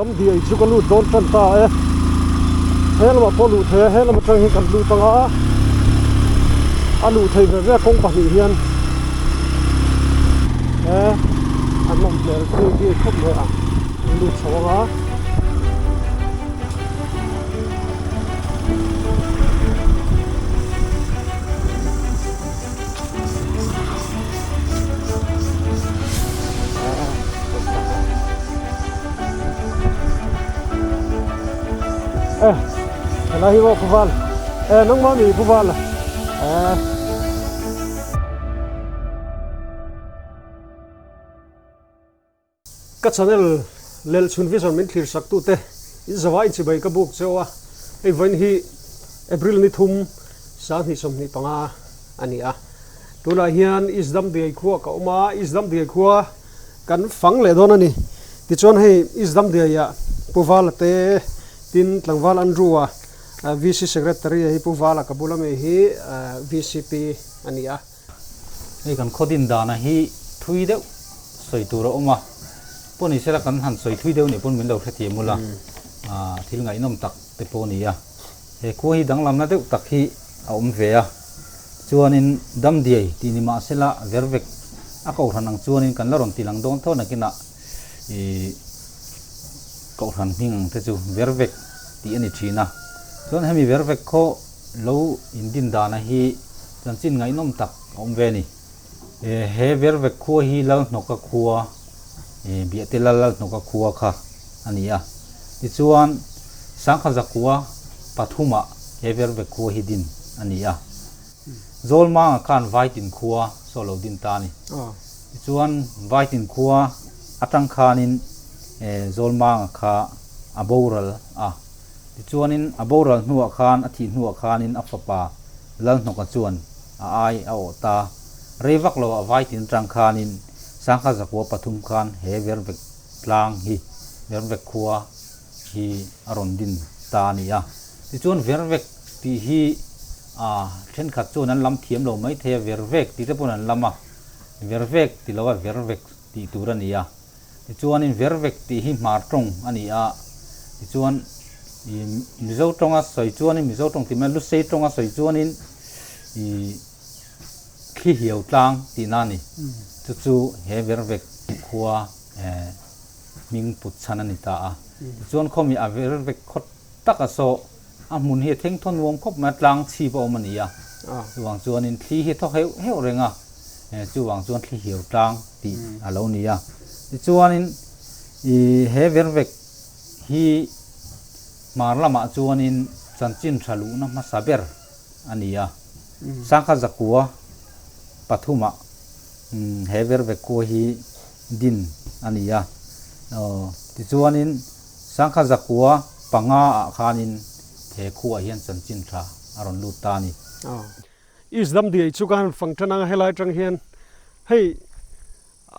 Damdiai chu ka lut dawn tan ta e. He lamah pawh luh thei a, he lam atang hian kan lut ang a, a luh theih ve ve a kawng pahnih hian he a nawm hmel bik bik khawp mai a, an lut chho ang a. Eh, helai hi maw Pu Val? Eh, nangmah mi Pu Val? Eh. Ka channel Lelchhun Vision min thlir sak tute in zavai chibai ka buk cheu a, hei vawiin hi April ni thum 20 25 a ni a. Tunah hian East Damdiai khua ka awm a, East Damdiai khua kan fang leh dawn a ni. Tichuan hei East Damdiaiah Pu Vala te tin tlangval Andrew-a VC Secretary a hi Pu Vala ka bula mi hi VCP a ni a. Hei kan khaw din dana hi thui deuh sawi tur a awm a, pawh ni sela kan han sawi thui deuh nih pawn min lo hrethiam ula, thil ngaihnawm tak te pawh a ni a. He khua hi danglamna deuh tak hi a awm ve a, chuanin Damdiai tih ni mahsela vervek a kohhran ang chuanin kan la rawn ti lang dawn tho nakinah ih kohhran hming ang te chu vervek tih a ni thin a, chuan hemi vervek khaw lo indin dana hi chanchin ngaihnawm tak a awm ve a ni. He vervek khua hi Lalhnawka khua ih Biahte Lal Lalhnawka khua kha a ni a. Tichuan, Sangkha Zakua pathumah he vervek khua hi din a ni a. Zawlmanga khan Vaitin khua saw lo din ta a ni. Tichuan, Vaitin khua atang khanin Zawlmanga kha a boral a. Tichuanin, a boral hnuah khan, a thih hnuah khanin a fapa Lalhnawka chuan a ai a awh ta. Rei vak loah Vaitin atang khanin Sangkha Zakua pathum khan he vervek tlang hi Vervek khua hi a rawn din ta a ni a. Tichuan Vervek tih hi a thenkhat chuan an lam thiam lo mai thei a, Vervek tih te pawn an lam a, Vervek ti lova Vervek tih tur a ni a. Tichuanin Vervek tih hi hmar tawng a ni a, tichuan ih Mizo tawnga sawi chuanin Mizo tawng tih mai Lusei tawnga sawi chuanin ih thli hiau tlang tihna a ni. Chu chu he Vervek khua eh hming put chhan a ni ta a. Tichuan khawmi a ver vek khawt tak a saw a hmun hi a theng thaw nuam khawp mai a, tlang chhip a awm a ni a. Chuvang chuanin thli hi a thaw heuh heuh reng a, chuvang chuan thli hiau tlang tih a lo ni a. Tichuanin ih he ver vek hi hmar lamah chuanin chanchin tha luhna hmasa ber a ni a. Sangkhat zakua pathumah he ver vek khua hi din a ni a. Tichuanin Sangkhat zakua panga ah khanin he khuaah hian chanchin tha a rawn lut ta a ni. East Damdiai chu ka han fang tan ang a, helai atang hian hei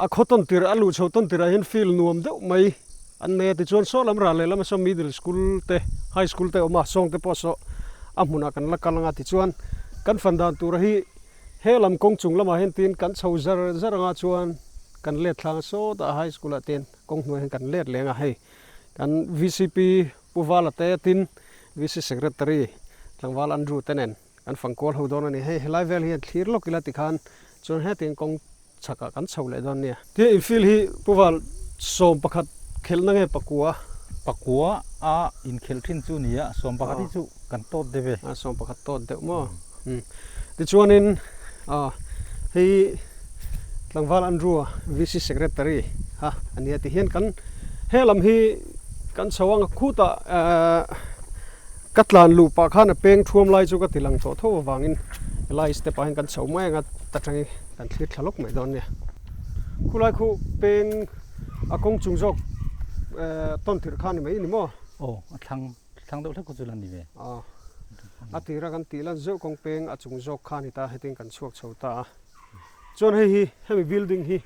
a khaw tawn tirh a luh chho tawn tirh ah hian field nuam deuh mai an nei a, tichuan saw lam ral lehlam a saw middle school te high school te a awm a, sawng te pawh saw a hmunah kan la kal ang a, tichuan kan fan dan tura hi He lam kawng chung lamah hian tin kan chho zar zar anga chuan kan let thlang a sawtah high school ah tin kawng hnuai hian kan let leng a hei kan VCP Pu Vala te tin VC Secretary tlangval Andrew te nen kan fang kual ho dawn a ni hei helai vel hian thlir lawk ila tikhan chuan hetiang kawng chhakah kan chho leh dawn nia. Tia infield hi Pu Val 11 khelhna nge pakua? Pakua a inkhelh thin chu nia, 11 hi chu kan tawt deuh e. A 11 tawt deuh maw? Tichuanin hei tlangval Andrew-a VC Secretary kha a nia tihian kan he lam hi kan chho ang a khutah ka tlan luh pah khan a peng thuam lai chu ka ti lang tawh tho avangin helai step ah hian kan chho mai ang a ta tangin kan thlir thla lawk mai dawn nia. Khulai khu peng a kawng chung zawk tawn tirh kha a ni mai ni maw? Aw a thlang thlang deuh hlek khaw chu la ni ve. Aw a tira kan tih lan zeuh kawng peng a chung zawk kha a ni ta hetin kan chhuak chho ta a. Chuan hei hi hemi building hi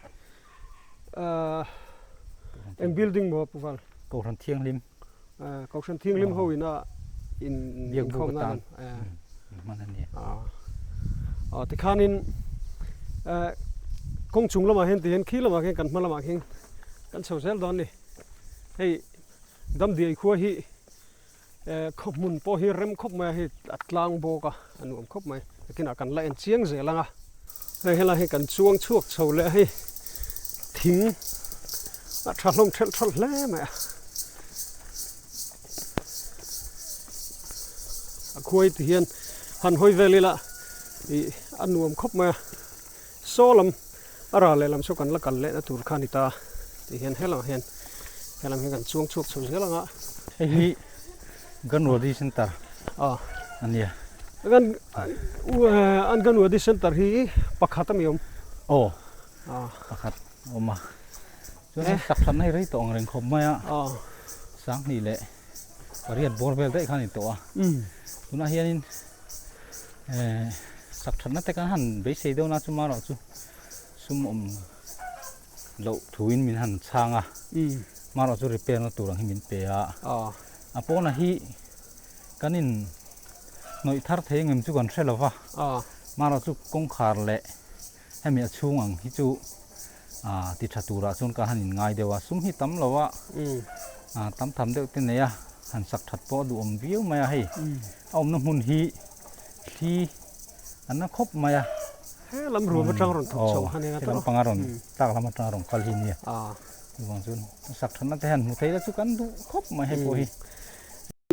eng building maw Pu Val? Kohhran Thianghlim. Kohhran Thianghlim ho ina in inkhawmna an hman a ni. Tikhanin kawng chung lamah hian tihian khi lamah khian kan hma lamah khian kan chho zel dawn a ni. Hei. Damdiai khua hi khaw hmun pawh hi rem khawp mai a, hei a tlang bawk a, a nuam khawp mai. Nakinah kan la en chiang zel ang a. Hei helai hi kan chuang chhuak chho leh a, hei thing a tha hlawm thelh thlawlh hle mai a. A khuai ti hian han hawi vel ila ih a nuam khawp mai a, saw lam a ral leh lam saw kan la kal lehna tur kha a ni ta tih hian helamah hian helam hian kan chuang chhuak chho zel ang a. Hei hi Ganwadi Center a nia. An Ganwadi Center hi pakhat a mi awm? Aw pakhat a awm a. Chuan hei sak thatna hi rei tawh ang reng khawp mai a, Sanghnih leh pariat bawr vel daih kha a ni tawh a. Tunah hianin sak thatna te kan han beisei deuh na chu marawh chu sum awm loh thuin min han chhang a, marawh chu repair na tur ang hi min pe a. A pawnah hi kan in hnawih thar thei ang em chu kan hre lo va, marawh chu kawngkhar leh Hemi a chhung ang hi chu ti tha turah chuan ka han inngai deuh a, sum hi tam lo a, tam tham deuh te nei a, han sak that pawh a duhawm viau mai a hei, a awmna hmun hi thli a na khawp mai a. He lam ruam atang rawn thawk chho kha nia he lam panga rawn tlak lam atang rawn kal hi nia, chuvang chuan sak thatna te hian hmu thei la chu kan duh khawp mai hei pawh hi.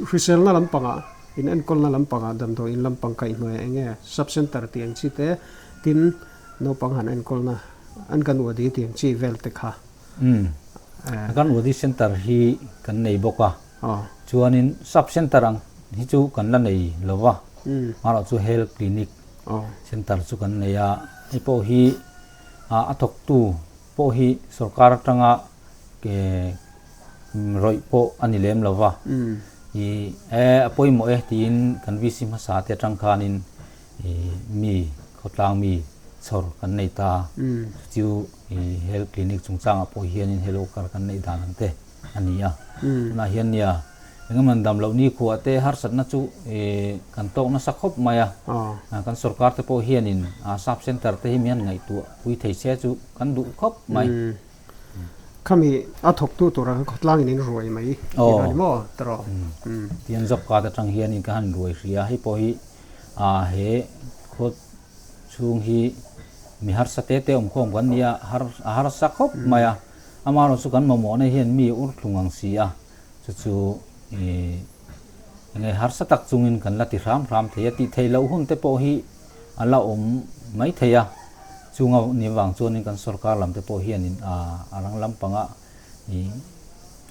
Hriselna lampangah, in enkawlna lampangah, damdawi in lampang kaihhnuaiah eng nge sub centre tih ang chi te, tin naupang han enkawlna an kan uadi tih ang chi vel te kha. Umm, kan uadi centre hi kan nei bawk a, chuanin sub centre ang hi chu kan la nei lo va, amaherawhchu chu health clinic centre chu kan nei a, hei pawh hi a thawktu pawh hi sorkar atanga ke rawih pawh a ni lem lo va, i e a pawimawh e tiin kan VC hmasa te atang khanin i mi khawtlang mi chhawr kan nei ta, chu i health clinic chungchangah pawh hianin health worker kan neih dan ang te a ni a, tunah hian nia engemaw dam loh nikhua te harsatna chu i kan tawk nasa khawp mai a, kan sorkar te pawh hianin sub center te hi mi han ngaihtuah pui thei se chu kan duh khawp mai. Khami a thawktu tura kha khawtlangin in ruai mai tih a ni maw tawh? Tian job card atang hianin ka han ruai hria a, hei pawh hi he khaw chhung hi mi harsa te te awm khawm kan ni a, a harsa khawp mai a, amaherawhchu kan mamawhna hian mi ur thlung ang si a, chu chu enge harsa tak chungin kan la ti hram hram thei a, tih theih loh hun te pawh hi a la awm mai thei a, chunga ni vang chuanin kan sorkar lam te pawh hianin a rang lampanga ih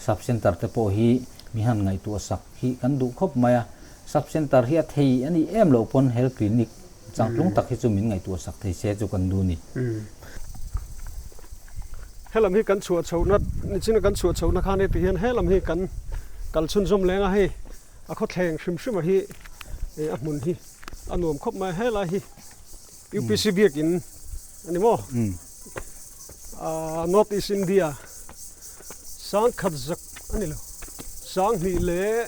sub centre te pawh hi mi han ngaihtuah sak hi kan duh khawp mai a, sub centre hi a thei a nih em loh pawn health clinic changtlung tak hi chu min ngaihtuah sak thei se chu kan duh a ni. Helam hi kan chhuah chhohna nichina kan chhuah chhohna khan heti hian helam hi kan kal chhunzawm leng a hei a khawthleng hrim hrim a hi a hmun hi a nuam khawp mai a helai hi UPC biakin a ni maw North East India sangkhat zak a ni lo sanghnih leh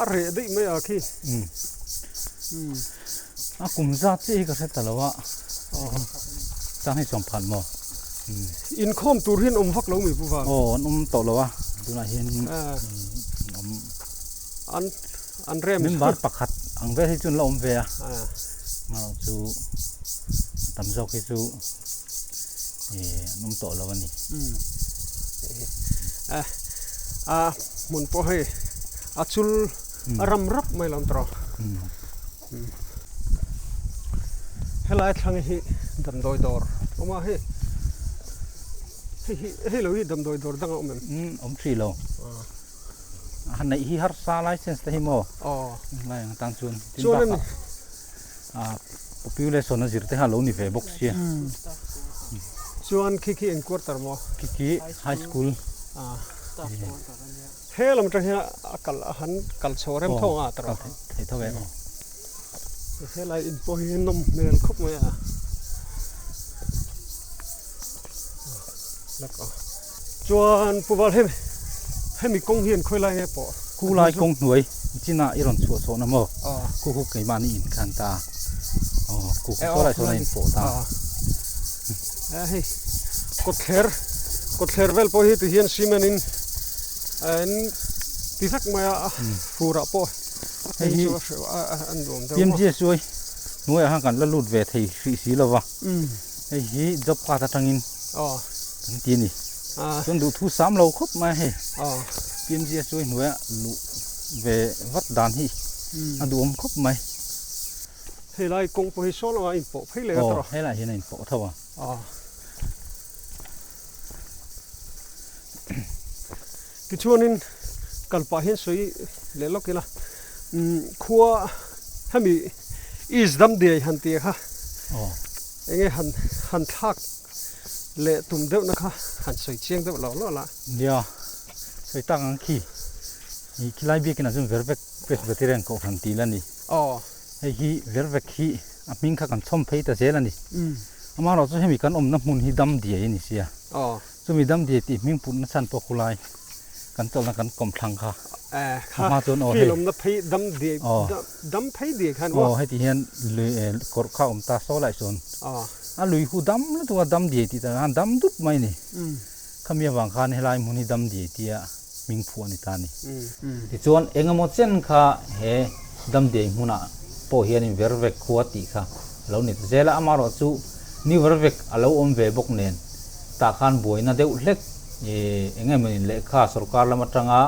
a reh daih mai a khi. A kum zat chiah hi ka hre ta lo a, chang hi chuan phan maw? Inkhawm tur hian awm vak lo mi Pu Val? Aw an awm tawh lo a, tunah hian an awm. An an rem. Member pakhat ang vel hi chu an la awm ve a, amaherawh chu a tam zawk hi chu an awm tawh lo a ni. A hmun pawh hei a chul a ram rap mai lo ang tawh. Helai thlang hi damdawi dawr awm a hei hei hi hei lo hi damdawi dawr dang a awm em? Umm awm thrih lo. A neih hi harsa license te hi maw? Aw. Lai ang tan chuan tin bakah a population a zir te kha lo ni ve bawk sia. Chuan khi khi eng quarter maw? Khi khi high school. He lam atang hian a kal a han kal chho rem tho ang a tawrh a. Thei tho e aw. Helai in pawh hi nawm hmel khawp mai a. Chuan Pu Val hemi hemi kawng hian khawi lai nge pawh? Khu lai kawng hnuai chinah i rawn chhuah chhuahna maw? Khu khu keimahni in khan ta a. Aw khu khu saw lai sawn a inpawh ta a. Hei kawtthler kawtthler vel pawh hi tihian cement in. An ti vek mai a, furah pawh hei hi chu a nuam deuh. PMGSY hnuaiah khan kan la lut ve thei hrih si lo va, hei hi job card atangin kan ti a ni. Chuan duhthu sam lo khawp mai a hei. PMGSY hnuaiah luh ve vat dan hi a duhawm khawp mai. Helai kawng pawh hi saw lamah a inpawh phei leh a tawrh a. Aw, helaiah hian a inpawh tho a. Tichuanin kal pah hian sawi leh lawk ila khua hemi East Damdiai han tih kha enge han han thlak leh tum deuhna kha han sawi chiang deuh lo lo la. Nia, sawi tak ang khi ih khilai biakin ah chuan Vervek Presbyterian Kohhran tih la ni. Hei hi Vervek hi a hming kha kan chhawm phei ta zel a ni. Amaherawh chu hemi kan awmna hmun hi Damdiai a ni sia. Chumi Damdiai tih hming putna chhan pawh khulai kan chawlhna kan kawmthlang kha a hma chuan aw hei. Aw heti hian lui kawrh kha a awm ta saw lai sawn a lui hu dam lutuk a Damdiai tih takah khan dam dup mai a ni. Khami avang khan helai hmun hi Damdiai tia hming phuah a ni ta a ni. Tichuan engemaw chen kha he Damdiai hmunah pawh hianin Vervek khua tih kha a lo ni ta zel a, amaherawh chu New Vervek a lo awm ve bawk nen tah khan buaina deuh hlek eng emawin lehkha sorkar lam atanga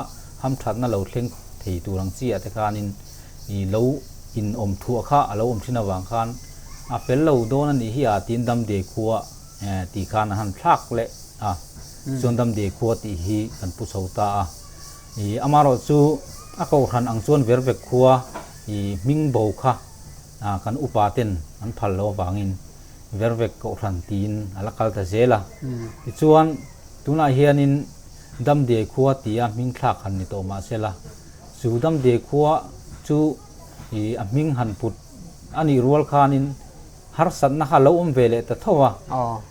hamthatna lo thleng thei tur ang chi ah te khanin lo in awm thuah kha a lo awm thin avang khan a fel lo dawn a nih hi a tiin Damdiai khua tih khan a han thlak leh a, chuan Damdiai khua tih hi kan pu chho ta a. Ih amaherawh chu a kohhran ang chuan Vervek khua ih hming bo kha kan upa ten an phal lo avangin Vervek kohhran tiin a la kal ta zel a. Tichuan tunah hianin Damdiai khua tia hming thlak han ni tawh mahsela chu Damdiai khua chu ih a hming han put a nih rual khanin harsatna kha a lo awm ve leh ta tho a,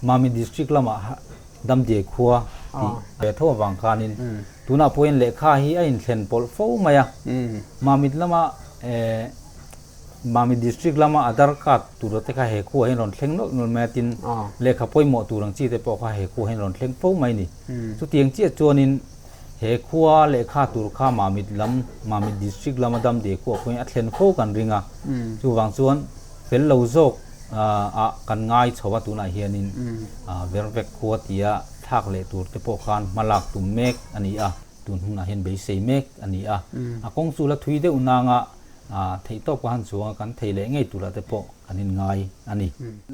Mami District lamah Damdiai khua tih ve tho avang khanin tunah pawhin lehkha hi a inthlen pawlh fo mai a. Mamit lama Mamit District lama Aadhaar card tura te kha he khua hian rawn thleng nawlh nawlh mai a tin lehkha pawimawh tur ang chi te pawh kha he khua hian rawn thleng fo mai a ni. Chutiang chiah chuanin he khua lehkha tur kha Mamit lam Mamit District lama Damdiai khua pawhin a thlen fo kan ring a. Chuvang chuan fel lo zawk ah kan ngai chho a tunah hianin Vervek khua tia thlak leh tur te pawh khan hma lak tum mek a ni a, tun hunah hian beisei mek a ni a. A kawng chu la thui deuh nanga theihtawp ka han chuang a, kan thei leh ngei turah te pawh kan inngai a ni.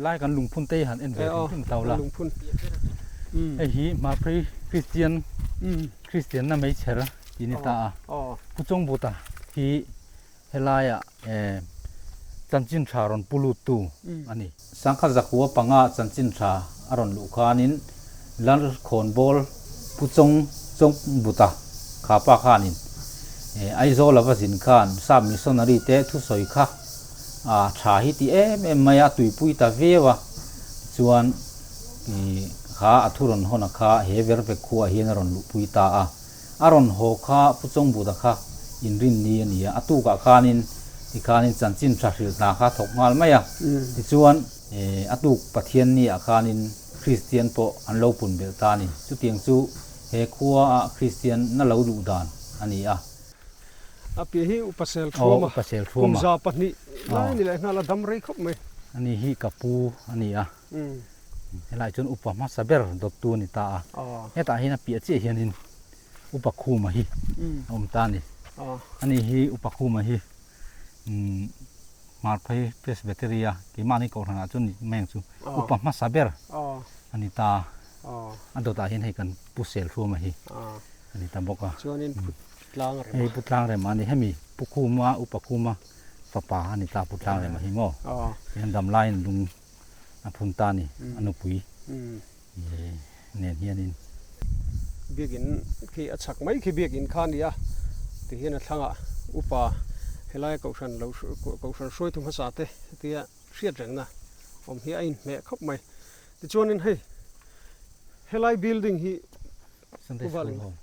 Lai kan lungphun te hi han en ve hrim hrim tho la. Hei hi Hmarphei Kristian Kristianna meichher tih a ni ta a. Pu Chawngbuta hi Helaiah chanchin tha rawn pu luttu a ni. Sangkhat Zakua panga chanchin tha a rawn luh khanin Lalkhawnbawl Pu Chawng Chawng Buta kha pa khanin Aizawl a va zin khan Sap missionary te thusawi kha a tha hi ti em em mai a, tuipui ta viau a, tichuan kha a thu rawn hawn a kha he vervek khuaah hian a rawn luhpui ta a. A rawn haw kha Pu Chawngbuta kha inrinni a ni a, a tukah khanin tikhanin chanchin tha hrilh hna kha a thawk nghal mai a. Tichuan a tuk Pathianni-ah khanin Kristian pawh an lo pun belh ta a ni. Chutiang chu he khuaah Kristian na lo luh dan a ni a. A piah hi Upa Selthuama, kum 200 lai a ni leh nghal a, dam rei khawp mai. Ani hi ka pu a ni a. Helai chuan upa hmasa ber dawttu a ni ta a, hetah hian a piah chiah hianin upa khuma hi a awm ta a ni. Ani hi upa khuma hi Hmarphei Presbytery a keimahni kohhranah chuan ni mai ang chu upa hmasa ber a ni ta a, a dawtah hian hei kan Pu Selhruama hi a ni ta bawk a. Hei Pu Tlangrema a ni, hemi Pu Khuma upa Khuma fapa a ni ta Pu Tlangrema hi maw, hian damlaiin lung a phun ta a ni, a nupui nen hianin. Biakin khi a chhak mai khi biakin kha a ni a, tihian a thlangah upa helaia kohhran lo kohhran hruaitu hmasa te hetia hriat rengna awm hi a inhmeh khawp mai. Tichuanin hei helai building hi Sunday School Hall.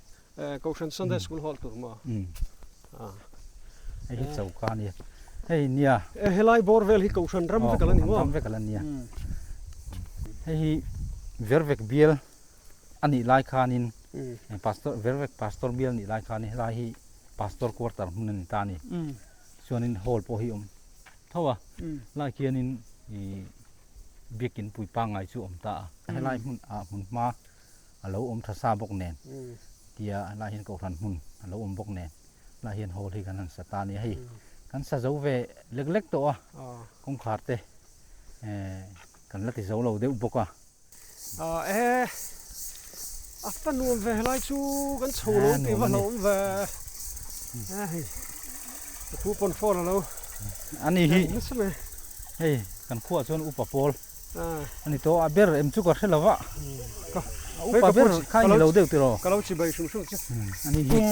Kohhran Sunday School Hall tur maw? Hei hi choka a nia. Hei nia. Helai bawr vel hi Kohhran ram vek ala ni maw? Ram vek ala nia. Hei hi Vervek bial a nih lai khanin. Pastor Vervek Pastor bial nih lai khan helai hi Pastor quarter hmun a ni ta a ni. Chuanin hall pawh hi a awm tho a, lai khianin ih biakin pui pangngai chu a awm ta a. Helai hmun ah hmun hma a lo awm tha sa bawk nen tia helai hian kohhran hmun a lo awm bawk nen helai hian hall hi kan han sa ta a ni a hei. Kan sa zo ve lek lek tawh a, kawngkhar te eh kan la ti zo lo deuh bawk a. E a fa nuam ve helai chu kan chho lo tih va hlauhawm ve e hei ka pu pawn phone alo ani hi nasa mai hei kan khuah chuan upa pawl ani tawh a ber em chu ka hre lova ka upa ber kha ni lo deuh tiraw ka lo chi bai hrim hrim chu ani hi kum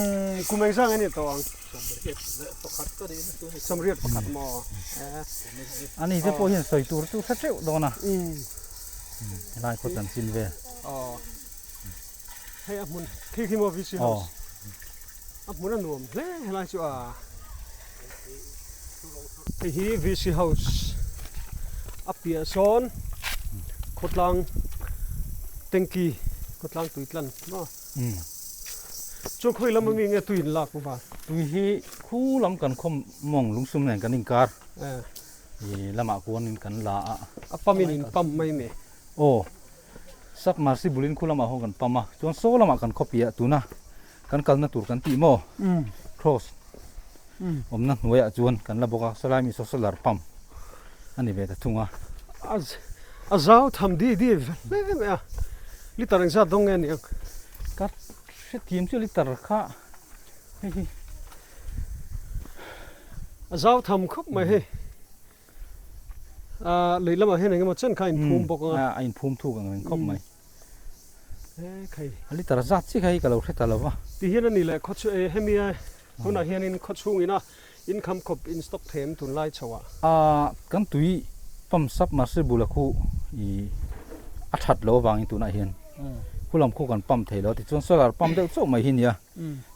kum engzang ani tawh ang sawmriat pakhat maw ani te pawh hian sawi tur chu hre teuh dawn a. Helai khaw chanchin vel. Aw. Hei a hmun khi khi maw VC house. A hmun a nuam hle helai chu a. Hei hi VC house a piah sawn khawtlang tanky khawtlang tui tlan maw. Chuan khawi lam ami nge tui in lak va. Tui hi khu lam kan khawm mawng lungsum nen kan inkar. I lamah kuanin kan la a. A pump in in pump mai mi? Aw, submersible in khu lamah ho kan pump a, chuan saw lamah kan khawpi a, tuna kan kalna tur kan tih maw? Cross awmna hnuaiah chuan kan la bawk a, sawlai mi saw solar pump a ni ve ta thung a. A zau tham di di hle mai a, liter engzat dawng nge ni ang? Ka hrethiam chu liter kha hei hi. A zau tham khawp mai hei. A lei lamah hian engemaw chen kha a inphum bawk ang a. A inphum thuk ang reng khawp mai. He khai. A liter zat chi kha hi ka lo hre ta lo va. Ti hian a ni leh khaw chu e hemi a hunah hianin khaw chhungin a inkham khawp in stock them tunlai chho ah. A kan tui pump submersible a khu i a that lo avangin tunah hian khu lam khu kan pump thei lo tichuan solar pump deuh chauh mai hi nia.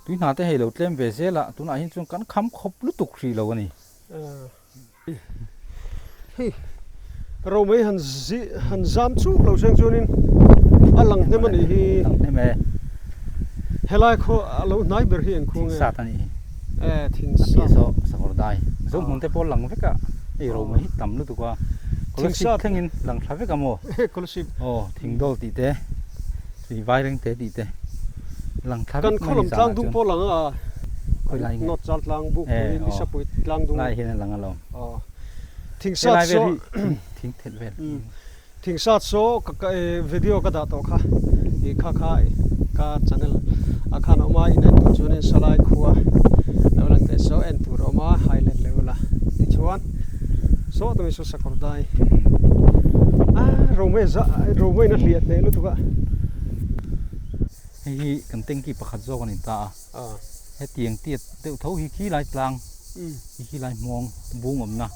Tui hna te hei lo tlem ve zel a, tunah hian chuan kan kham khawp lutuk hrih lo a ni. Hei Romei han zi han zam chuk lo seng chuanin a lang hnem a nih hi. Lang hnem e. Helai khaw a lo hnai ber hi engkhuang nge? Thingsat a nih hi. E thingsat. A piah saw sakawr dai. Zohmun te pawh lang vek a, hei Romei hi tam lutuk a. Kolasib thlengin lang thla vek a maw? Kolasib. Aw thingdawl tih te. Tui vaireng te tih te lang thla vek mai ni zan ah chuan. Kan khaw lam tlang dung pawh lang a. Khawi lai nge? North chal tlang buk pui Nisa pui tlang dung. Lai hian a lang alawm. Aw. Thingsat saw thing thelh vel. Thingsat saw ka video ka dah tawh kha i kha kha ka channel ah khan a awm a in en tur chuanin sawlai khua lo lang teh saw en tur a awm a highlight leh ula tichuan saw tawh mai saw sakawr dai a romei za romei in a hliah hneh lutuk a. Hei hi kan tanky pakhat zawk a ni ta a, hetiang tiat deuh tho hi khi lai tlang hi khi lai hmawng bung awmna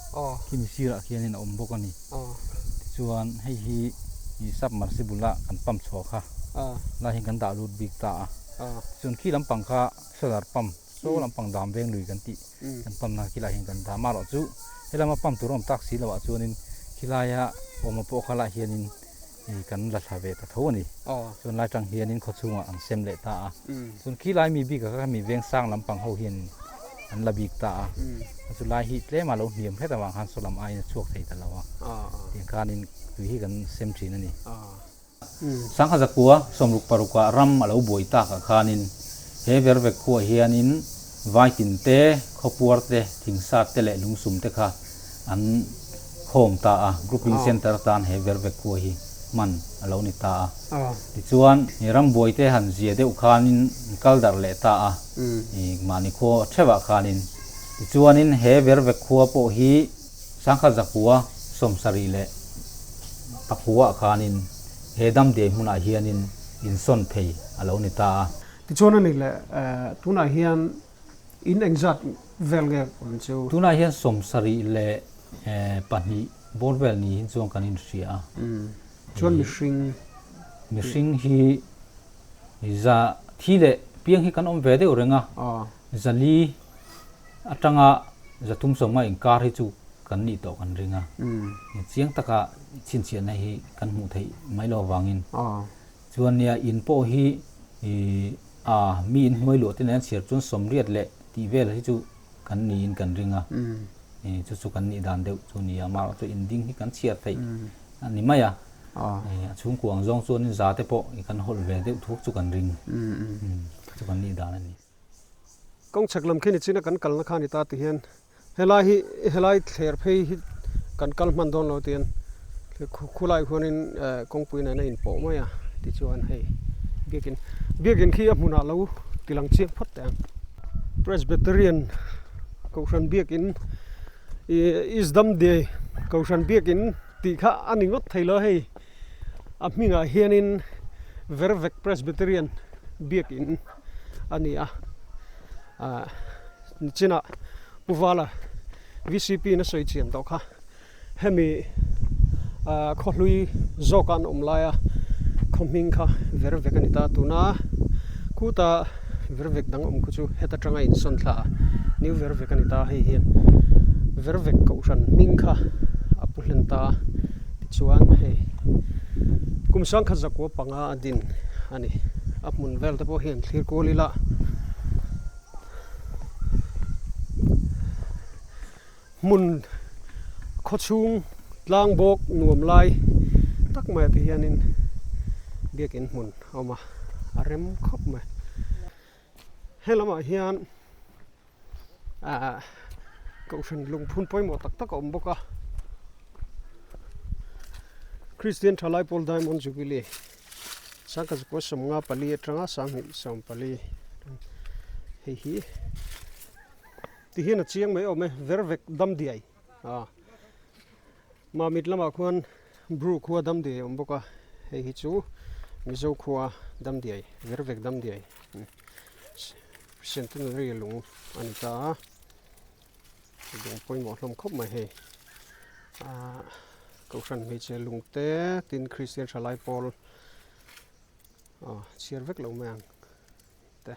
khi mi sirah khianin a awm bawk a ni. Tichuan hei hi submersible a kan pump chhuah kha lai hian kan dah lut bik ta a, tichuan khi lampang kha solar pump saw lampang dam veng lui kan tih kan pump na khi lai hian kan dah amaherawh chu helama pump tur a awm tak si loh ah chuanin khilaia awma pawh kha lah hianin kan la thla ve ta tho a ni. Chuan lai tang hianin khaw chhungah an sem leh ta a. Chuan khi lai mi bikah kha mi veng sang lampang ho hian an la bik ta a. Chu lai hi tlema lo hniam hret avang khan saw lam aiin a chhuak thei ta lo a. Tiang khanin tui hi kan sem thin a ni. Sangha zakua sawmruk parukah ram a lo buai takah khanin he vervek khuah hianin vaitin te, khawpuar te, thingsat te leh lungsum te kha an khawm ta a, grouping centre atan he vervek khua hi hman a lo ni ta a. Tichuan, rambuai te han zia deuh khanin an kal darh leh ta a, mahni khua theuhah khanin. Tichuanin he vervek khua pawh hi Sangkhat zakua sawmsarih leh pakuah khanin he damdiai hmunah hianin insawn phei a lo ni ta a. Tichuan a ni le, tunah hian in engzat vel nge awm chu? Tunah hian 72 bawr vel ni hin chuan kan inhria a. Chuan mihring? Mihring hi za thi leh piang hi kan awm ve deuh reng a. 400 atanga 350 inkar hi chu kan nih tawh kan ring a. Chiang taka chhinchhiahna hi kan hmuh theih mai lo avangin. Chuan nia in pawh hi. Ih a mi inhnuai luah te nen chhiar chuan sawmriat leh tih vel hi chu kan niin kan ring a, ih chu chu kan nih dan deuh chu a ni a, amaherawhchu inding hi kan chhiar theih a ni mai a, ih a chhungkua ang zawng chuanin za te pawh ih kan hawlh ve deuh thuk chu kan ring, chu kan nih dan a ni. Kawng chhak lam khi ni china kan kalna kha a ni ta ti hian helai hi helai thler phei hi kan kal hman dawn lo tihian khulai khuanin kawngpui nen a inpawh mai a tichuan hei biakin biakin khi a hmunah lo tilang chiang phawt teh ang. Presbyterian Kohhran biakin ih East Damdiai Kohhran biakin tih kha a ni ngawt thei lo hei a hmingah hianin Vervek Presbyterian biakin. a ni a ah nichinah Pu Vala V C P in a sawi chian tawh kha hemi ah khawhlui zawka an awm laia khaw hming kha ver vek a ni ta tuna khuta ver vek dang awm khu chu heta tanga insawn thla new ver vek a ni ta hei hian ver vek kohhran hming kha a pu hlen ta tichuan hei kum sangkhat zakua panga a din a ni. A hmun vel te pawh hian thlir kual ila hmun khawchhung tlang bawk nuam lai tak mai ah te hianin biakin hmun a awm a a rem khawp mai he lamah hian ahh kohhran lungphun pawimawh tak tak a awm bawk a Kristian thalai pawl Diamond Jubilee. Sangkhat zakua sawmnga pali atanga sanghnih sawmpali hei hi ti hian a chiang mai awm e ver vek dam diai a mamit lamah khuan bru khua dam diai a awm bawk a hei hi chu mizo khua dam diai ver vek dam diai centenary lung a ni ta a lung pawimawh hlawm khawp mai hei ah. Kohhran hmeichhe lungte tin Kristian thalai pawl aw chhiar vek lo mai ang te.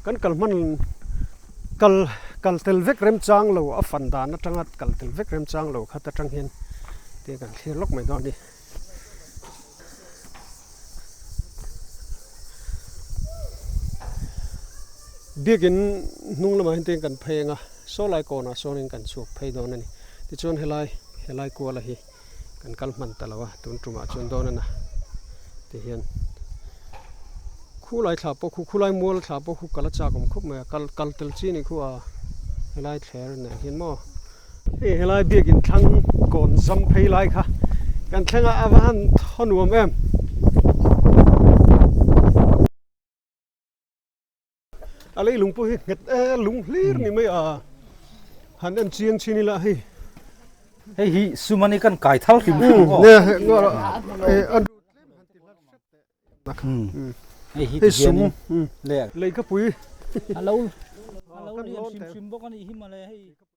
Kan kal hman kal kal tel vek remchang lo a fan dan atanga kal tel vek remchang lo khat atang hian te kan thlir lawk mai dawn a ni. Biakin hnung lamah hian kan phei ang a, saw lai kawnah sawnin kan chhuak phei dawn a ni. Tichuan helai helai kuala hi kan kal hman ta lo a, tun tumah chuan dawn a na tihian khulai thla pawh khu khulai mual thla pawh khu kal a chak awm khawp mai a, kal kal tel chi a ni khu a helai thler nen hian maw. Hei helai biakin thlang kawn zam phei lai kha kan thleng a a va han thaw nuam em. A leilung pawh hi nghet e lung hlir ni mai a han en chiang chin ila hei. Hei hi sumani kan kai thal hrim hrim aw. Hei hi sum lei ka pui. A lo a lo lian hrim hrim bawk a nih hi mawle hei.